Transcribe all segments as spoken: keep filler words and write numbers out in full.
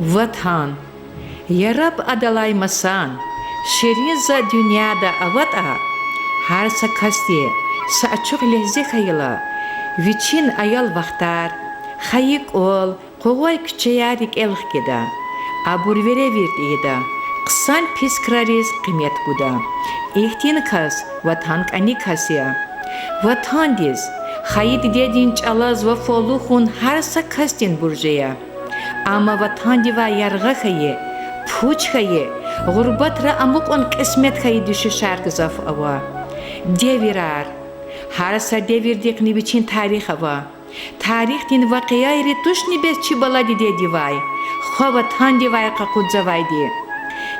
Ватан. Яраб адалай масан ширин затӀ дуьньяда аватӀа, гьар са касди са ачух легьзе хьайила, вичин аял вахтар, хайи кӀвал, къугъвай куьчеяр рикӀел хкида, абур веревирд ийида, хъсан пис крариз къимет гуда. Ихьтин кас Ватан кӀани кас я. Ватандиз, хайи дидедин чӀалаз вафалу хьун гьар са касдин буржи я. Амма Ватандивай яргъа хьайи, пуч хьайи, гъурбатра амукьун кьисмет хьайи дуьшуьшар гзаф ава. Девирар. Гьар са девирдихъни вичин тарих ава. Тарихдин вакъиайри тушни бес чи бала дидедивай, хва Ватандивай къакъудзавайди.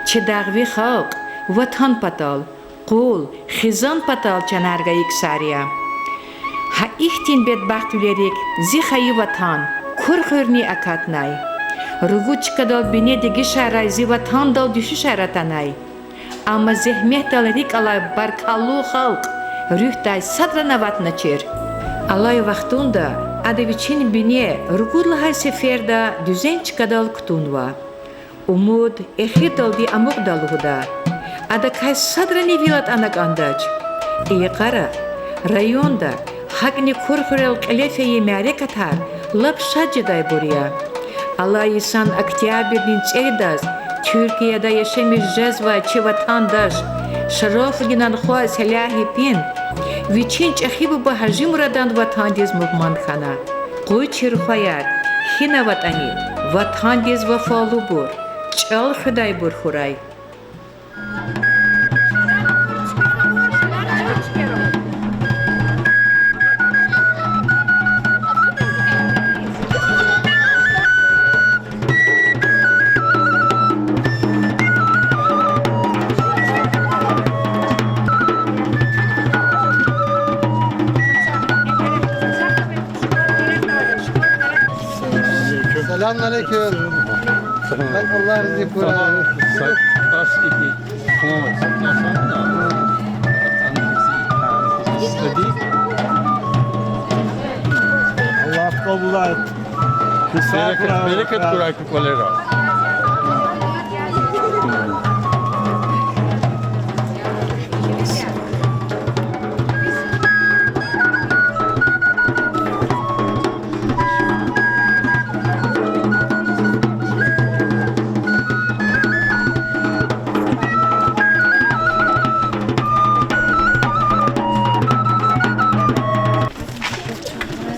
Чи дагъви халкь Ватан патал, къул, хизан патал чанар гайи ксар я. Гьа ихьтин бедбахтвилерик зи хайи Ватан Курхуьрни акатнай. Ругуд чкадал бине дегишарай зи Ватандал дуьшуьшар атанай. Амма зегьметдал рикӀ алай баркаллу халкь руьгьдай садрани аватначир. Алай вахтунда ада вичин бине ругуд лагьай сеферда дуьзен чкадал кутунва. Умуд эхирдалди амукьда лугьуда. Адакай садрани вил атӀана кӀандач. И йикъара районда, гьакӀни Курхуьрел кьиле фейи мярекатар лап шад жедайбур я. Алай йисан октябрдин цӀеридаз Туьркияда яшамиш жезвай чи ватандаш, Шарафудинан хва Селягьидин вичин чӀехи буба Гьажимурадан Ватандиз мугьман хьана. Къуй чирхваяр, гьинаватӀани Ватандиз вафалубур, чӀал хуьдайбур хьурай. Selamünaleyküm. Bak, Allah razı olsun. Tamam. Sa-, tas iki. Tamam. Allah kabul et. Bereket, bereket kuray kukalera.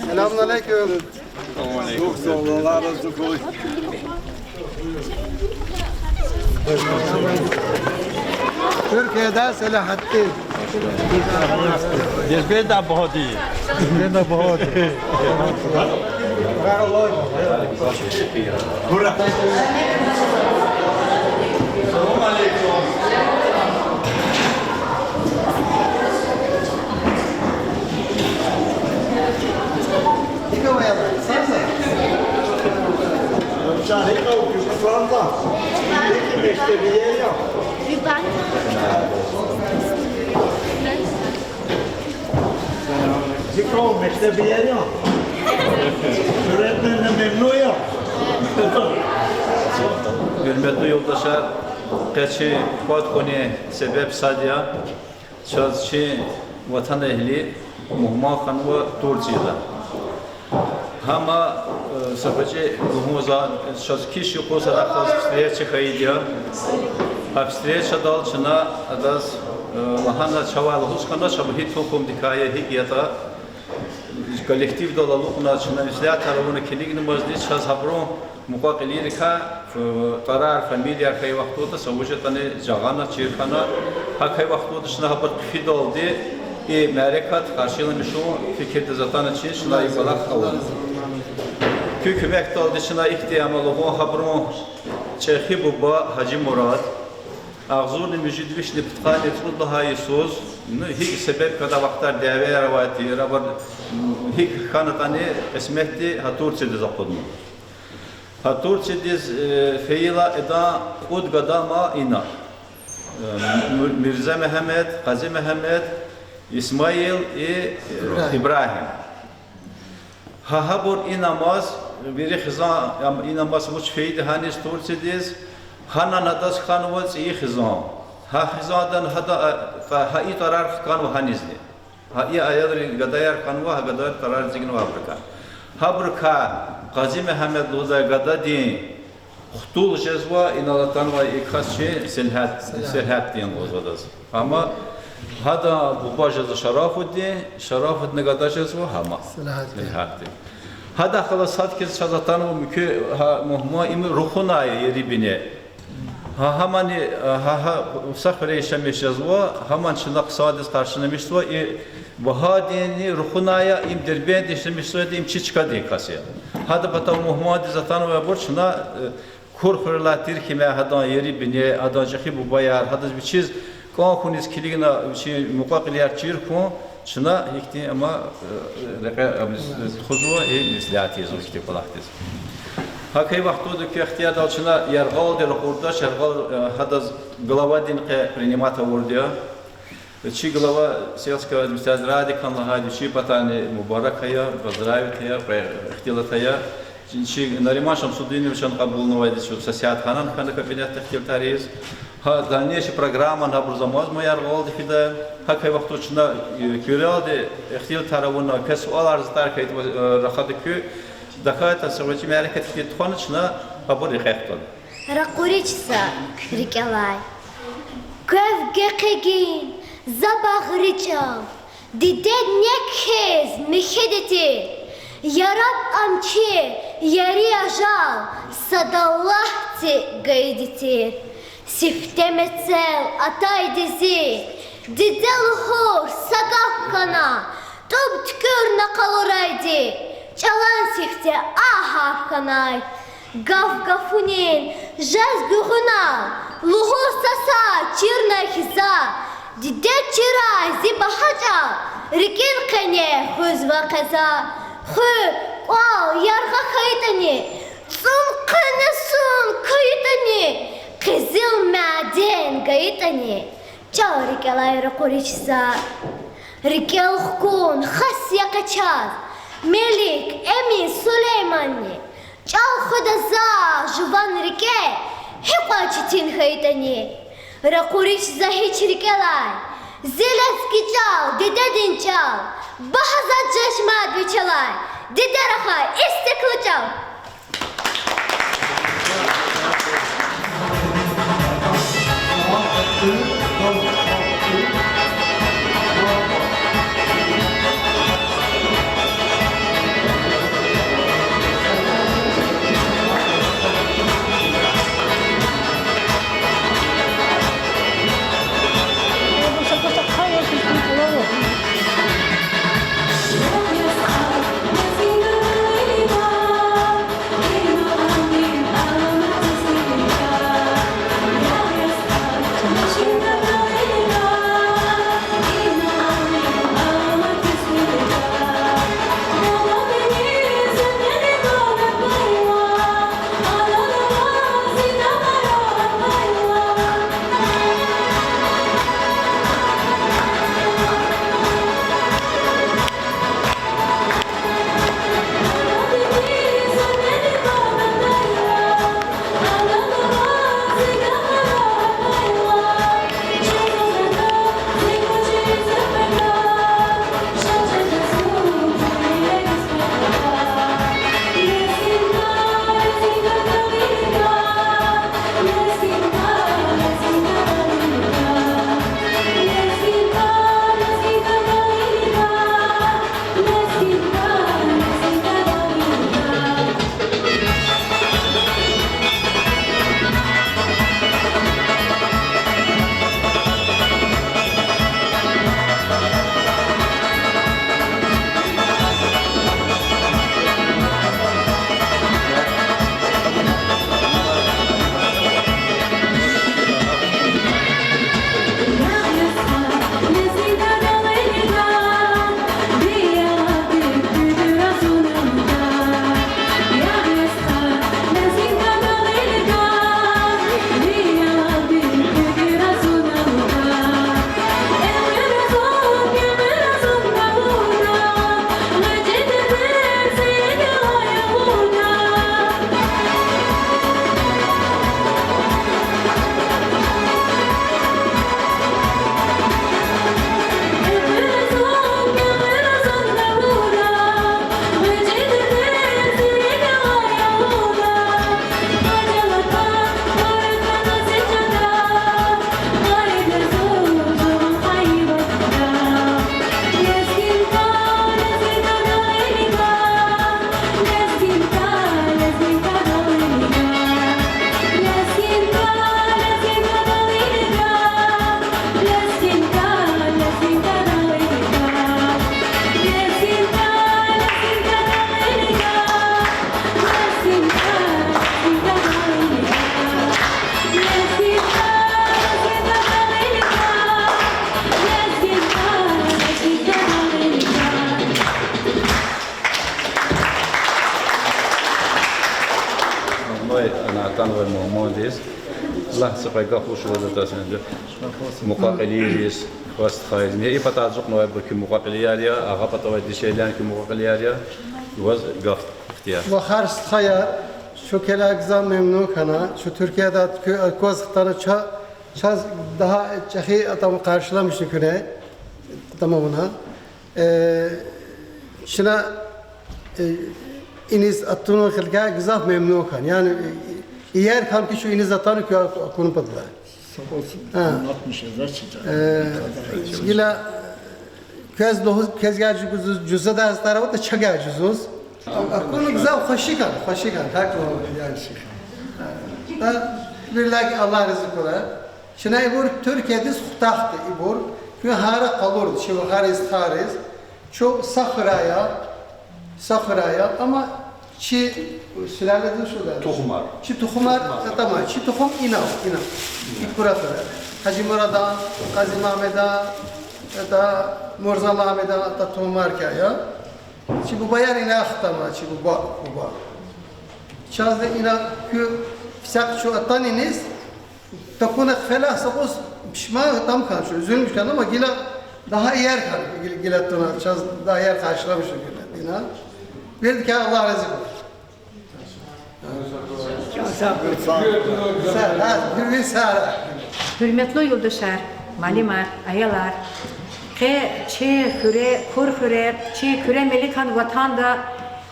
Selamünaleyküm. Çok sağ olun, Allah razı olsun. Türkiye'den Selahattin. Dilber de Bahadi. Dilber de Bahadi. Гьуьрметлу юлдашар, къе чи кӀватӀ хьунин себеб сад я. Чаз чи ватанэгьли мугьман хьанва Турцияда. Гьама, э, са гъвечӀи лугьун за, чаз киш юкъуз адахъ галаз встреча хьайиди я. А встречадал чна адаз, э, лагьана, чавай лугьуз хьана, чна гьи тухумдикай я, гьикӀ ятӀа, коллективдал алукьна, чна изолятор авуна килигнамазди, чаз гьабурун мукьва-кьилийрикай, э, тӀварар, фамилияр хьайи вахтунда са вуж ятӀани жагъана, чир хьана. ГьакӀ хьайи вахтунда чна гьабур хъфидалди и мярекат къаршиламишун фикирдиз атаначир, чна и кӀвалах авуна. Куь куьмекдалди чна ихьтин ама лугьун, гьабурун чӀехи буба Гьажимурад агъзурни муьжуьд вишни пудкъанни цӀуд лагьай йисуз, ну, гьикӀ себеб хьана, вахтар дявеяр авай тир, абур, м, гьикӀ хьанатӀани кьисметди гьа Турциядиз акъудна. Гьа Турциядиз, э, фейила идан кьуд гада ама ина. Э, Мир-, Мирза Мегьамед, Къази Мегьамед, Исмаил и, э, Ибрагьим. Гьа гьабур инамаз Вири хизан, ам, ина маса вуч фейиди гьаниз Турциядиз, гьанани адаз хьанва цӀийи хизан. Гьа хизандан гьада, а, тӀа-, гьа и тӀварар хканва гьанизни. Гьа и аялрин гадаяр хьанва, гьа гадаяр тӀварар эцигнава гьабурукай. Гьабурукай Къази-Мегьамед лугьудай гададин хтул жезва, инал атанвай и кас чи Сергьят-, Сергьятдин лугьузва адаз. Амма гьадан буба жезва Шарафудин, Шарафудина гада жезва гьама. Сергьятдин. Гьадахъ галаз сад хьиз чаз атанва муькуь гьа мугьман, им рухунай я ери бине. Гьа, гьамани, гьа, гьа, са хуьре яшамиш жезва, гьаман чна хъсандиз къаршиламишзава, и Багьадинни рухунай я, им Дербентда яшамиш жезва, им чи чкадин кас я. Гьадан патав мугьмандиз атанвайбур чна, э, Курхуьрелай тир хьимя гьадан ери бине, гьадан чӀехи бубаяр, гьадаз вичиз кӀан хьуниз килигна вичин мукьва-кьилияр чир хьун, чна гьихьтин ама, э, рекье, э, тухузва, э, меслят ийизва ихьтин кӀвалахдиз. ГьакӀ хьайи вахтунда куь ихтиярдал чна яргъалди ракъурдач, яргъал, э, гьадаз главадин къе принимать авурди я. Чи глава сельской администрации ради кьван лагьайди, чи патани мубарак ая, поздравить ая, кьве ихтилат ая. Чи Нариман Шамсудиновичан кьабулнавайди, чи са сят гьанан хьана кабинетда ихтилатар ийиз. Гьа дальнейший программани гьабур замазма яргъалди фида. ГьакӀ хьайи вахтунда чна, э, куьрелди ихтилатар авуна, квез суалар затӀар хьайитӀа, э, рахада куьн, тахьайтӀа са гъвечӀи мярекат хьтин тухвана чна абур рекье хтана. Ракъурич за рикӀелай. Квев гекъигин за багъри чӀал, дидед нек хьиз михьиди тир. Яраб ам чи ери ажал сад Аллагьди гайиди тир. Сифте мецел атайди зи, диде лугьур са гаф хьана, тӀуб туькӀуьрна къалурайди, чӀалан сифте а гьарф хьанай. Гаф гафунин жез гуьгъуьнал, лугьуз са сад чирна хьиз за, дидед чирай зи багьа чӀал, рикӀин къене хуьзва къе за. Хуьр, кӀвал, яргъа хьайитӀани, цӀун къене зун кайитӀани, къизил мяден гайитӀани, чӀал рикӀелай ракъурич за. РикӀел хкун хас я къе чаз Мелик, Эмин, Сулейманни. ЧӀал хуьда за жуван рикӀе, гьикьван четин хьайитӀани. Ракъурич за гьич рикӀелай зи лезги чӀал, дидедин чӀал. Багьа затӀ жеч мад вичелай, диде рахай, истикла чӀал. Мугьмандиз. Лагь са кьве гаф вуч ваз атайди. Мукьва-кьилийриз, квез стхайриз. Ни и патаз ацукьнавай куь мукьва-кьилияр я, агъа патавай дишегьлияр куь мукьва-кьилияр я. Ваз гаф ихтияр. Вахар стхаяр, чун квелай гзаф мемнун хьана, чун Туркияда куь, кваз хтана ча-, чаз дагъа чӀехи атӀам къаршиламишна куьне, атӀам авуна. Э, чна, э, иниз атунин хилигай гзаф мемнун хьана. Яни, э, иер хьана хьи чун иниз атана куь акун паталай. Сагъ олсун. Гьа. Э, гила квез лугьуз, квез гьа жуз-, жузадай затӀар аватӀа, чагай жузуз. Акуна гзаф хвеши хьана, хвеши хьана, гьакӀ лугьун, яни. Гьа. Виридалай Аллагь рази хьурай. Чна ибур Туркиядиз хутахда ибур, куьн гьарда къалурда, чи вахариз, стхайриз, чун са хуьряй я, са хуьряй я, амма чи сулалада шудай. Тухумар. Чи тухумар, тамам, чи тухум инал, инал. Икура хуьре. Гьажи Мурадан, Къази Мугьаммедан, ата Мурза Мугьаммедан, ата тухумар кьван я. Чи бубаяр ина хтана, чи буба, буба. Чаз ина куь фисакь чун атана иниз, такуна хъфена са кӀус пишман атана хьана чун, зулум хьана, амма гила дагъа иер хьана, гила, гила атана, чаз дагъа иер къаршиламишна гила ина. Виридакай Аллагь рази хьурай. Гьуьрметлу юлдашар, муаллимар, аялар, къе чи Куьре, Кур хуьре, чи Куьре Меликан ватанда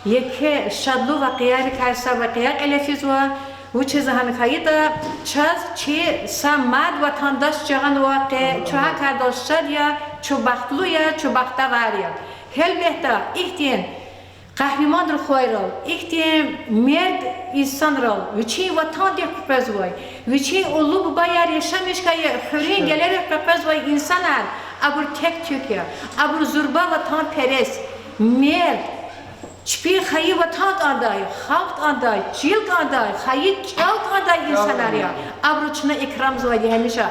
еке шадлу вакъиайрикай са вакъия кьиле физва, вучиз лагьана хьайитӀа, чаз чи са мад ватандаш жагъанва, къе чун гьа кардал шад я, чун бахтлу я, чун бахтавар я. Гьелбетда, ихьтин къагьриман рухвайрал, ихьтин мерд инсанрал, вичин ватандихъ къекъвезвай, вичин улу-бубаяр яшамиш хьайи хуьруьн гелерихъ къекъвезвай инсанар, абур тек-туьк я, абур зурба ватанперес, мерд, чпин хайи ватан кӀандай, халкь кӀандай, чил кӀандай, хайи чӀал кӀандай инсанар я. Абуру чна икрамзавайди гьамиша.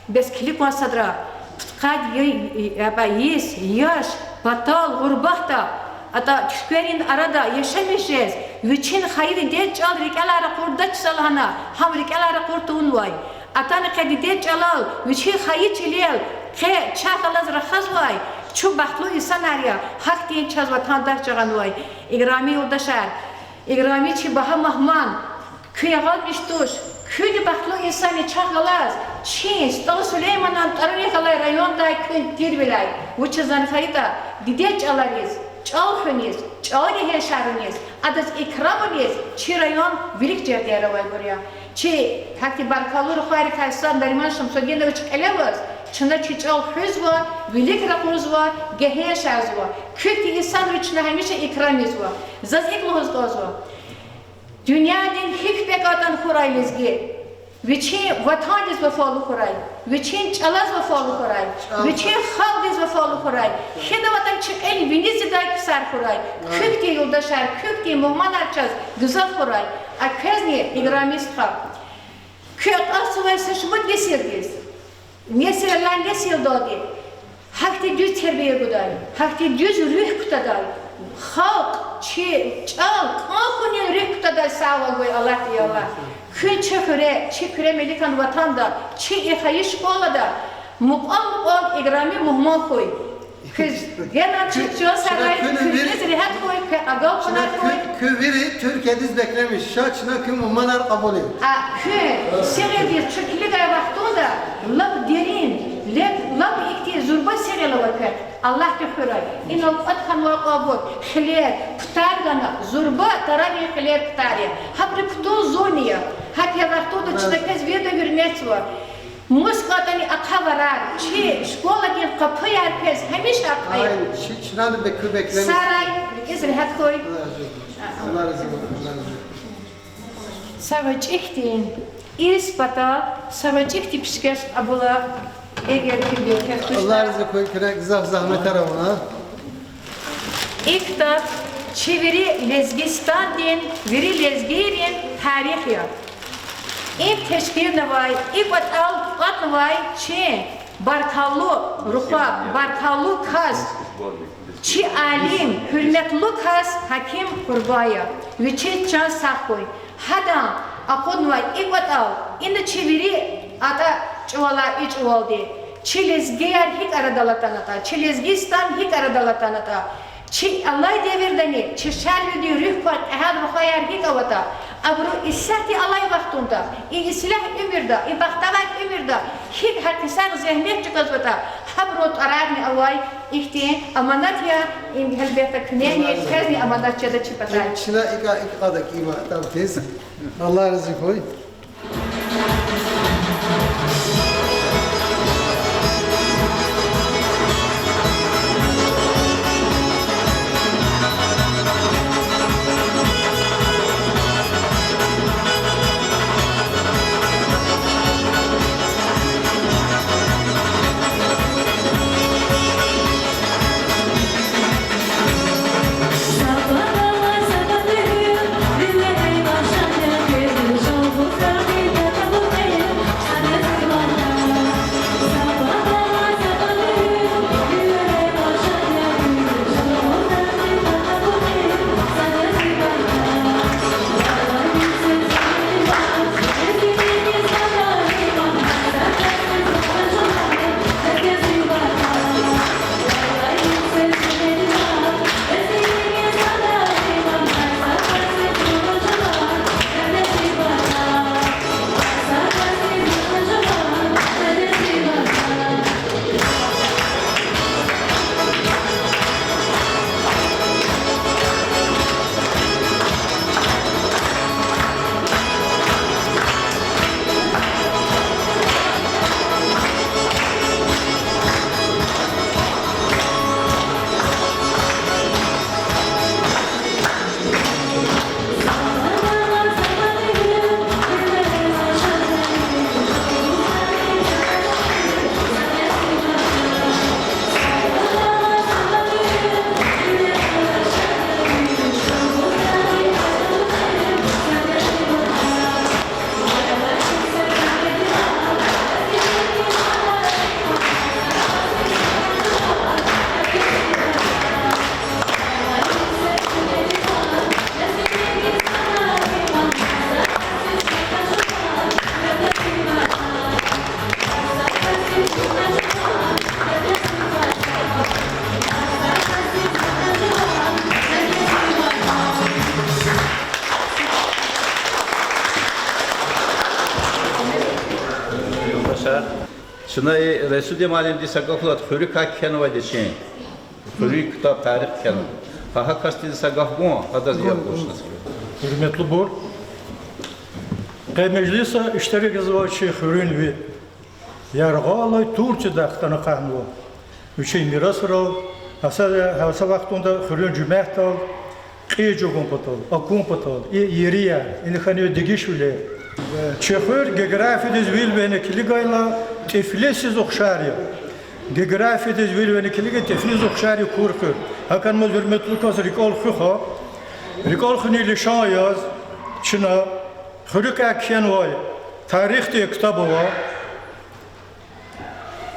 Бес килигна садра, пудкъад йи-, аба, йис, яш, патал, гъурбатда, атӀа туькверин арада яшамиш жез, вичин хайи дидед чӀал рикӀелай ракъурдач за лагьана, гьам рикӀелай ракъур тавунвай. Атана къе дидед чӀалал, вичин хайи чилел, къе чахъ галаз рахазвай, чун бахтлу инсанар я, гьахьтин чаз ватандаш жагъанвай. Играми юлдашар, играми чи багьа мугьман, куьн ягъалмиш туш, куьнни бахтлу инсан я чахъ галаз, чи СтӀал Сулейманан тӀварунихъ галай райондай куьн тирвиляй, вучиз лагьана хьайитӀа, дидед чӀалариз, чӀал хуьниз, чӀал гегьеншаруниз, адаз икрамуниз чи район вилик жердер авайбур я. Чи гьахьтин баркаллу рухвайрикай сад Нариман Шамсудинович кьиле аваз, чна чи чӀал хуьзва, вилик ракъурзава, гегьеншарзава. Куь хьтин инсанриз чна гьамиша икрам ийизва. Заз икӀ лугьуз кӀанзава: дуьньядин гьикӀ пекатӀан хьурай лезги, вичин ватандиз вафалу хьурай, вичин чӀалаз вафалу хьурай, вичин халкьдиз вафалу хьурай, гьинаватӀа чи кьил виниз ийидай ксар хьурай. Куь хьтин юлдашар, куь хьтин мугьманар чаз гзаф хьурай. А квезни, играми стха, куь акьалтзавай са шумуд несилдиз, несилрилай несилдалди гьахьтин дуьз тербия гудай, гьахьтин дуьз руьгь кутадай, халкь, чи чӀал кӀан хьунин руьгь кутадай сагъвал гуй Аллагьди, я Аллагь. Куьн чи хуьре, чи Куьре Меликан ватанда, чи и хайи школада мукьвал-мукьвал играми мугьман хьуй. Квез генани чухсагъул, куьн вири, куьн вириз регьят хьуй, квез агалкьунар хьуй. Куьн вири Туркиядиз беклемиш, ша чна куь мугьманар кьабулин. А куьн сегъундиз чун килигай вахтунда лап дерин, лап, лап ихьтин зурба сегъуна ава квехъ, Аллагьди хуьрай. Инал кӀватӀ хьанвай кьван абур, хилер, птар гана, зурба таравигь хилер, птар я. Гьабуру кутун зунни я. Гьа и вахтунда чна квез вирида гьуьрметзава. Мус кӀватӀани ахъа варар, чи школадин къапуяр квез гьамиша ахъа я. Сарай, рикӀиз регьят хьуй. Са гъвечӀи хьтин, ирс патал са гъвечӀи хьтин пишкеш кьабула, эгер куьн бекер туш. Аллагь рази хьуй, куьне гзаф загьметар авуна. И ктаб чи вири Лезгистандин, вири лезгийрин тарих я. Им тешкилнавай, и кӀватӀал кӀватӀнавай чи баркаллу рухваб, баркаллу кас, чи алим, гьуьрметлу кас Гьаким Къурбан я. Вичиз чан сагъ хьуй. Гьадан Акъуднавай и кӀватӀал, ина чи вири атӀа чӀавалай и чӀавалди. Чи лезгияр гьикӀ арадал атанатӀа, чи Лезгистан гьикӀ арадал атанатӀа, чи алай девирдани чи шарвилидин руьгь квай кьегьал рухваяр гьикӀ аватӀа, абуру исятда алай вахтунда, и ислягь уьмуьрда, и бахтавар уьмуьрда гьикӀ гьакъисагъ зегьмет чӀугвазватӀа, гьабурун тӀварарни авай ихьтин аманат я, им гьелбетда куьнени, квезни аманат жеда чи патай. Чна икӀа, икӀ кьада кӀима там тез. Аллагь рази хьуй. Чна и Райсудин муаллимди са гаф лагьайтӀа, хуьруькай кхьенвайди чин. Хуьруьн ктаб, тарих кхьенва. Гьа, гьа касдиз са гаф гун, гьадаз яб гуш нас. Гьуьрметлубур, къе межлисда иштиракзавай чи хуьруьнви, яргъалай Турциядай хтана акъатнава вичин мирасрал, гьа са, гьа са вахтунда хуьруьн жемятдал кьин чӀугун патал, акун патал, и ерияр, ина хьанвай дегишвилер. Чи хуьр географиядиз вил вегьена килигайла, Тифлисдиз ухшар я. Географиядиз вил вегьена килигайла, Тифлисдиз ухшар я Кур хуьр. ГьакӀ хьана, гьуьрметлу кас, рикӀел хуьх, рикӀел хуьнин лишан яз чна хуьруькай кхьенвай тарихдин ктаб ава.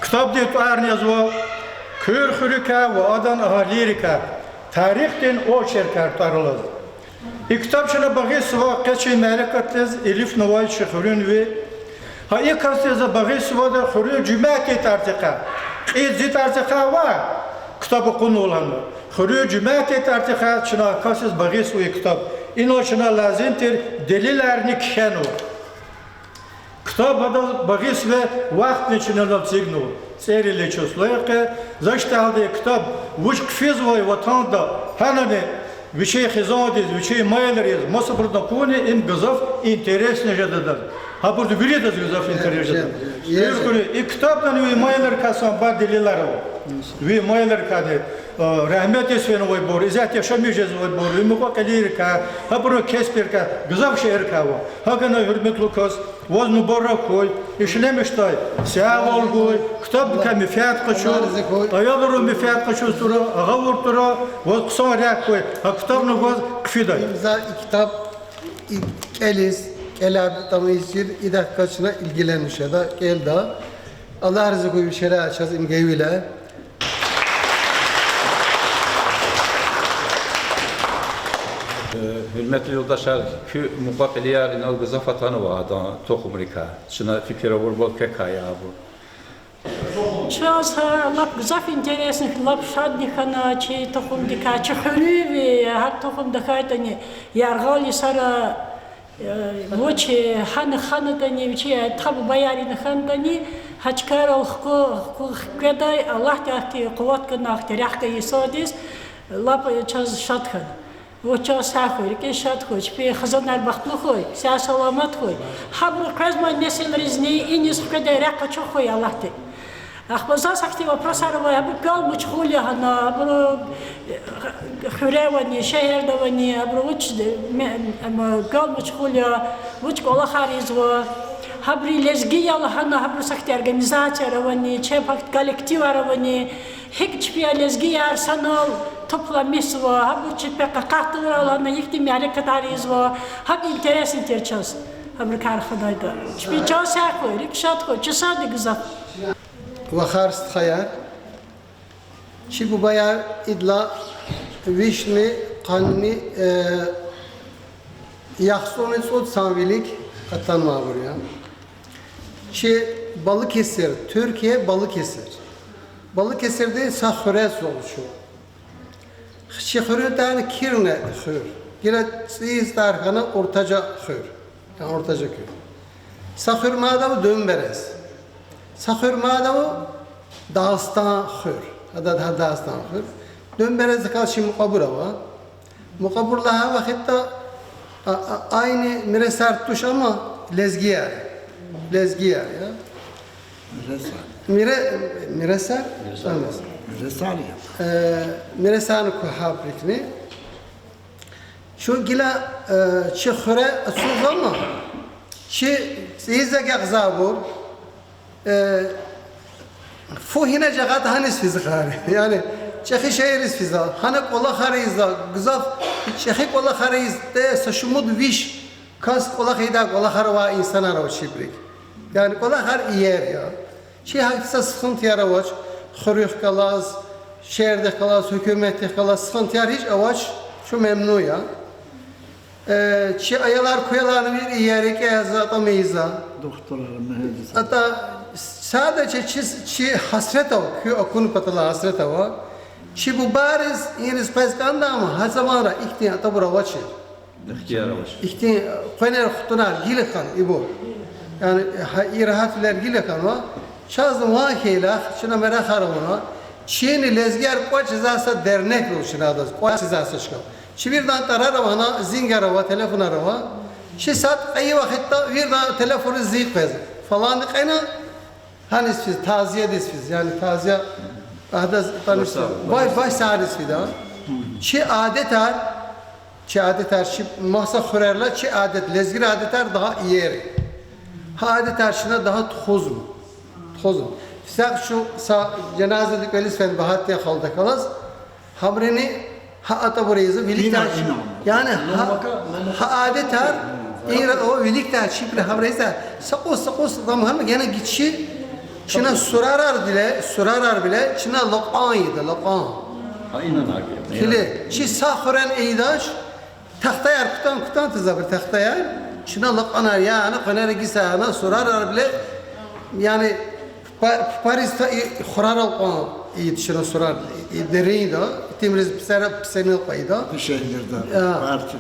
Ктабдин тӀварни язва Кур хуьруькай ва адан агьалийрикай тарихдин очеркар тӀвар алаз. И ктаб чна багъизва къе чи мярекатдиз илифнавай чи хуьруьнви. Гьа и касдиз за багъизва, ада хуьруьн жемятдин тӀварцӀихъай, кьил зи тӀварцӀихъай ваъ, ктаб акъуднава лагьана. Хуьруьн жемятдин тӀварцӀихъай чна а касдиз багъизва и ктаб. Инал чна лазим тир делиларни кхьенва. Ктаб гьадаз багъизва, вахтни чна инал эцигнава. ЦӀерид числояй къе, за иштагьалди и ктаб вуч хъфизвай ватанда, гьанани вичин хизандиз, вичин майилариз, масабуруз акурла, им гзаф интересни жеда адаз. Гьабуруз виридаз гзаф интерес жеда. Гьуьркуьруь, и ктабдани ви майиларикай самбар делилар ава. Ви майиларикайни, рагьметдиз фенвайбур, исятда яшамиш жезвайбур, ви мукьва-кьилийрикай, гьабурун кесприкай гзаф шейэрикай ава. ГьакӀ хьана, гьуьрметлу кас, ваз мубарак хьуй, ишлемишдай сагъвал гуй, ктабдикай менфят къачуз, аялрин менфят къачуз тура, агъавур тура, ваз хъсан рехъ хьуй, гьа ктабни гваз хъфидай. Им за и ктаб и кӀелиз, кӀелар тамиз чир, идахъ кас чна илгиленмиш жеда, кӀелда. Аллагь рази хьуй вичелай чаз им гайивиляй. Э, гьуьрметлу юлдашар, куь мукьва-кьилияр инал гзаф атанва адан тухумрикай. Чна фикир авурбур квекай я абур. Чаз гьа лап гзаф интересни, лап шадни хьана чи тухумдикай, чи хуьруьви, гьар тухум тахьайтӀани, яргъал йисара, э, вуч, гьана хьанатӀани, вичи, э, тухум бубаяр ина хьанатӀани, гьа чкайрал хкведай, Аллагьди ахьтин къуват гана, ахьтин рехъ гайи йисадиз, лап чаз шад хьана. Вучиз сагъ хьуй, рикӀиз шад хьуй, чпин хизанар бахтлу хьуй, сагъ-саламат хьуй. Гьабуру къвезмай несилризни иниз хкведай рехъ къачуз хьуй Аллагьди. Ахпа заз ахьтин вопросар авай, гьабуру квел машгъул я гьана, абуру, э, хуьре авани, шегьерда авани, абуру вуч, ме-, м, квел машгъул я, вуч кӀвалахар ийизва, гьабуру лезги я лагьана, гьабуру сахьтин организацияр авани, чеб гьахьтин коллективар авани, гьикӀ чпи я лезгияр санал тупламишзава, гьабур чпи къакъат тавурал гьана ихьтин мярекатар ийизва, гьакӀ интересни тир чаз. Гьабурукай рахадайда. Чпин чан сагъ хьуй, рикӀ шад хьуй, чи сад гзаф. Вахар, стхаяр, чи бубаяр идалай вишни къанни, э, яхцӀурни цӀуд йисан вилик атанвайбур я. Чи Балыкесир, Туьркия, Балыкесир. Балыкесирдин са хуьре зун чун. Чи хуьруьн тӀвар Кирне хуьр. Гила цӀийиз тӀвар хьана Уртажа хуьр. Яни Уртажа куь. Са хуьр мад ава Дуьнберест. Са хуьр мад ава Дагъустан хуьр. Гьада, гьа Дагъустан хуьр. Дуьнберестдикай чи мукьвабур ава. Мукьвабур лагьай вахтунда, а, а, айни миресар туш, амма лезгияр. Лезгияр я. Миресар. Мире-, миресар? Миресар. Э, миресарни квахьбурни. Чун гила, э, чи хуьре ацукьзама, чи цӀийиз агакьзавайбур, э, фу гьина жагъайтӀа гьаниз физва хьи. Яни чӀехи шейэриз физва, гьана кӀвалахар ийизва, гзаф чӀехи кӀвалахар ийиз, те са шумуд виш кас кӀвалах ийидай кӀвалахар авай инсанар ава чибуру. Яни кӀвалахар иер я. Чи гьахьтин са сухумтияр авач, хуьруьхъ галаз, шегьердихъ галаз, гьукуматдихъ галаз сухумтияр гьич авач, чун мемнун я. Э, чи аялар куьрелай вири иер я, кӀелзава, атӀа ийизва. Духтурар, мугьандисар. АтӀа сада чи, чи, чи гьасрет ава, куь акун паталай гьасрет ава. Чи бубайриз, иниз къвез кӀандайвал, гьа заманра ихьтин атӀабур авачир. Ихтияр авач. Ихьтин къванер, хтунар гила хьана ибур. Яни гьа и рагьатвилер гила хьанва. Чаз ван хьайила, чна мерахар авуна, чини лезгияр кӀватӀ жезвай са дернек ава чна адаз, кӀватӀ жезвай са чка. Чи виридан тӀварар ава гьана, зингер ава, телефонар ава. Чи сад кьейи вахтунда виридан телефонриз зинг къвезва. Фаланди кьена, гьаниз физ, тазиядиз физ, яни тазия, гьадаз атӀаниз физ, вай, вай сагъариз фида. Чи адетар, чи адетар, чи маса хуьрерилай чи адет, лезгийрин адетар дагъа иер я. Гьа адетар чна дагъа тухузва. Тухузва. Сагъ чун са жаназадик кӀвализ фена Багьатдин халудихъ галаз, гьабурини гьа атӀабур ийизва, виликдай чи-, яни гьа, гьа адетар, ира о виликдай чибуру гьабур ийизва, са кӀус, са кӀус, там гьана гена гиччи, чна сурарар виле, сурарар виле, чна лакьван ийида, лакьван. Гьа, инанар. Гила, чи са хуьрени ийидач, тахтаяр кутан, кутан тийизвайбур тахтаяр, чна лакьванар яна, къванер гиса яна, сурарар виле, яни, па-, папариз та и хурарал кьван ийида чна сурар, и деринда, итимриз писара, писарин кьван ийида.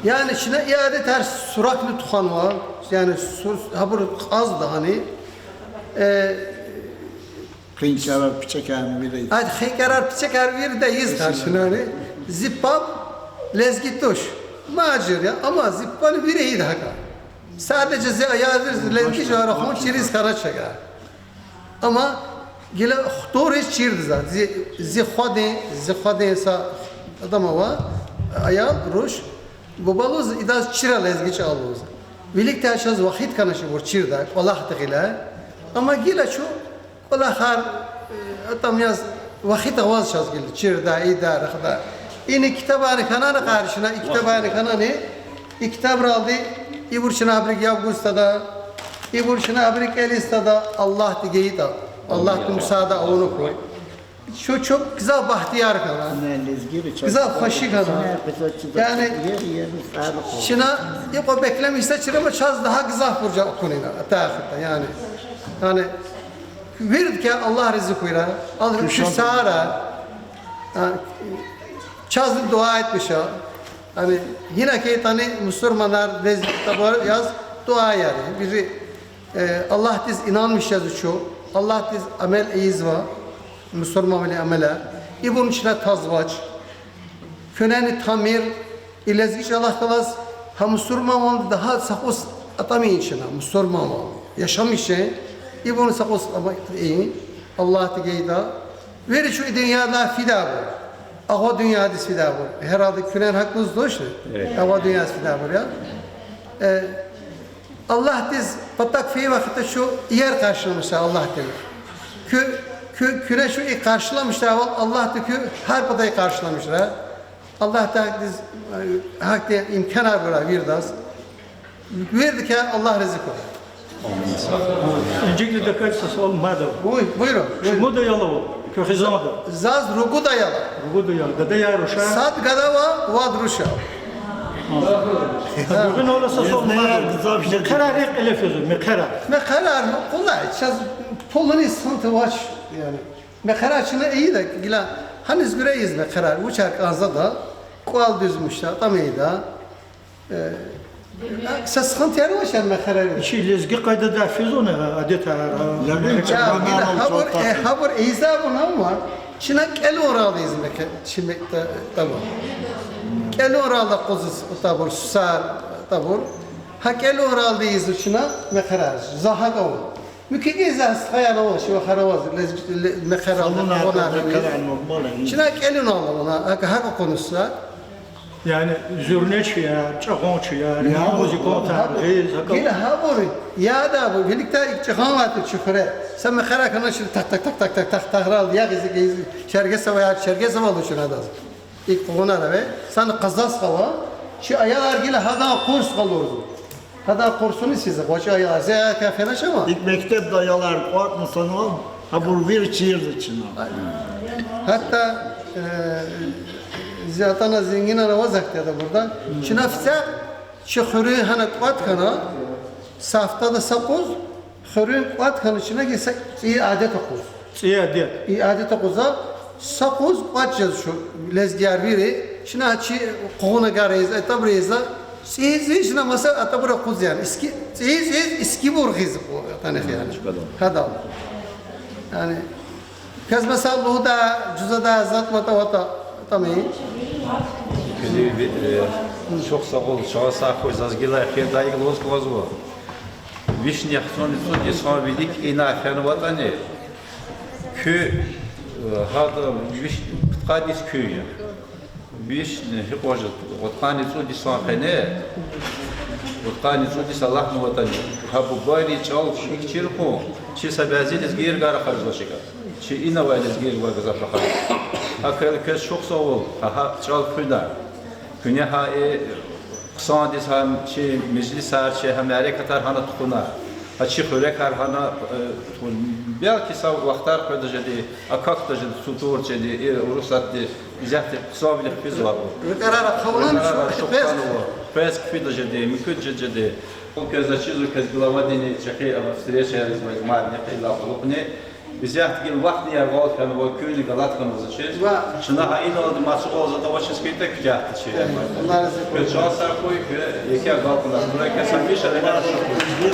Яни чна и адетар суракни тухванва, яни су-, гьабур кьазва гьани. Э, хинкӀарар, пичӀекарни вири. Ай, хинкӀарар, пичӀекар вирида ийиз къаршинани. Зи паб лезги туш. Мугьажир я, амма зи пабани вири ийида гьакӀа. Садача зи аялриз лезги жуьре рахун чириз хьанач гьакӀа. Амма гила хтунриз чирзава. Зи, зи хвадин, зи хвадин са адам ава, аял, руш, буба лугьуз, идаз чира лезги чӀал лугьуз. Виликдай чаз вахт хьанач ибур чирдай, кӀвалахда гъиле. Амма гила чун кӀвалахар, э, атӀам яз вахт аваз чаз гила чирдай, ийидай, рахадай. Ина ктабарни хьанани къаршина, и ктабарни хьанани, и ктабралди ибур чна абурик яб гуз тада, ибур чна абурик кӀелиз тада, Аллагьди гайитӀа, Аллагьди мусаида авуна хьуй. Чун, чун гзаф бахтияр хьана. Гзаф хвеши хьана. Яни чна икьван беклемишзавайди чрада чаз лагьай гзафбур жа акунина, атайхда, яни. Яни виридакай Аллагь рази хьуй, Аллагь куь сагърай, чаз дуьа этмиша. Яни гьина хьайитӀани мусурманар, лезги табор яз дуьаяр. Бизи Аллагьдиз инанмиш язва чун, Аллагьдиз амал ийизва, мусурманвилин амал я. Ибур чна тазвач. Куьнени тамир, и лезги чӀалахъ галаз гьа мусурманвални дагъа са юкъуз атӀамин чна, мусурманвал яшамиш жен, ибур са юкъуз атӀамин, Аллагьди гайитӀа. Вири чун и дуьньядилай фидайбур, агъа дуьньядиз фидайбур. Гьералди куьнени гьакӀ лугьузвачни? Агъа дуьньядиз фидайбур я. Аллагьдиз патак фейи вахтунда чун иер къаршиламишзава Аллагьдин. Куь, куь, куьне чун и къаршиламишзавайвал Аллагьди куь гьар патахъай къаршиламишрай. Аллагьди гьахьтин имканар гурай виридаз. Виридакай Аллагь рази хьурай. Инжикни даказ са суал мад ава. Буй-, буйрун, буйрун. Шумуд аял ава куь хизанда? Заз ругуд аял ава. Ругуд аял. Гадаяр руша? Сад гада ва вад руш я. Гуьгъуьналди са суал мад ава. Мехъерар рекье кьиле физва, мехъерар. Мехъерар къулай, чаз пулунин сунт авач, яни. Мехъерар чна ийида, гила гьаниз гуьре ийиз мехъерар, вучар кӀанзаватӀа, кӀвал дуьзмишда, атӀа ийида. Са сунтар авач, яни, мехъерар. Чи лезги къайдада физвани адетар? Гьабур ийизвайбур ама, чна кӀелунралди ийиз мехъе-, чи ме-, та-, табур. КӀелунралди къузва табур, сусар табур. Гьа кӀелунралди ийизва чна мехъерар. За гьакӀ ава. Муькуь гила за стхаяр ава, чи вахар ава, лез-, ле-, мехъерар, къугъунар. Чна кӀелунал ава, гьакӀ, гьакӀ акъуднава. Яни зуьрнечияр, чӀагъанчияр, музыкантар, гьакӀ. Гила гьабур, яда абур, виликдай икӀ чӀагъанвайди чи хуьре. Са мехъерар хьана, чи так-так-так-так-так-так тагърал, ягъиз, ягъиз, чергесаваяр, чергесава лугьузва чна адаз. ИкӀ къугъунар авай, сана къазас къава, чи аялар гила гьадан курс къалурзава. Гьадан курсуни сиз гъвечӀи аялар, зи аялар кафеначама? ИкӀ мектебда аялар кӀватӀна санал, гьабур вири чирзава чна. Гьатта зи атана зенгинан аваз ахьтин ада бурда. Чна фицӀя чи хуьруьн гьана кӀватӀ хьана, са гьафтеда са къуз, хуьруьн кӀватӀ хьана чна гила са цӀийи адет акъуз. ЦӀийи адет. И адет акъуза, са къуз кӀватӀ жезва чун, лезгияр вири, чна чи къугъуна гар ийиза, атӀабур ийиза, цӀийи цӀийиз чна маса атӀабур акъуз яни. Иски, цӀийи цӀийиз искибур гъиз атанихъ яни. Гьадал. Яни, квез маса лугьудай, жузадай затӀ-матӀ аватӀа, атӀамир. Куьне ви-, э, чухсагъул, чан сагъ хьуй, заз гила эхирдай икӀ лугьуз кӀанзава. Вишни яхцӀурни цӀуд йисан вилик ина фенватӀани, куь, э, гьада виш-, пудкъанни цӀуд куьн я. Вишни, э, гьикьван жеда, кьудкъанни цӀуд йисан къене, кьудкъанни цӀуд йис алахънаватӀани, гьа бубайрин чӀал икӀ чир хьун, чи са бязи лезгийрикай рахазвач икӀ. Чи ина авай лезгийрикай гзаф рахазва. ГьакӀ хьайила квез чухсагъул, гьа, гьа чӀал хуьда. Куьне гьа и хъсандиз гьа чи межлисар, чи гьа мярекатар гьана тухуна. Гьа чи хуьрекар гьана, э, тухун. Белки са вахтар къведа жеди, акахьда жеди, сутур жеди, и Урусатди исятда хъсанвилихъ физвайбур. Рекьерар хъувуна, квез хъфида жеди, муькуьд жеди. Квез ачизва, квез главадини чӀехи встречаяризва мадни хъийила кьулухъни. Исятда гила вахтни яргъал хьанва, куьнни галат хьанва заз чиз. Чна гьа иналди мад суал затӀ авачиз хьайитӀа куьтягьда чи. Квез чан сагъ хьуй, квез еке агалкьунар хьурай, квез гьамиша регьят хьуй.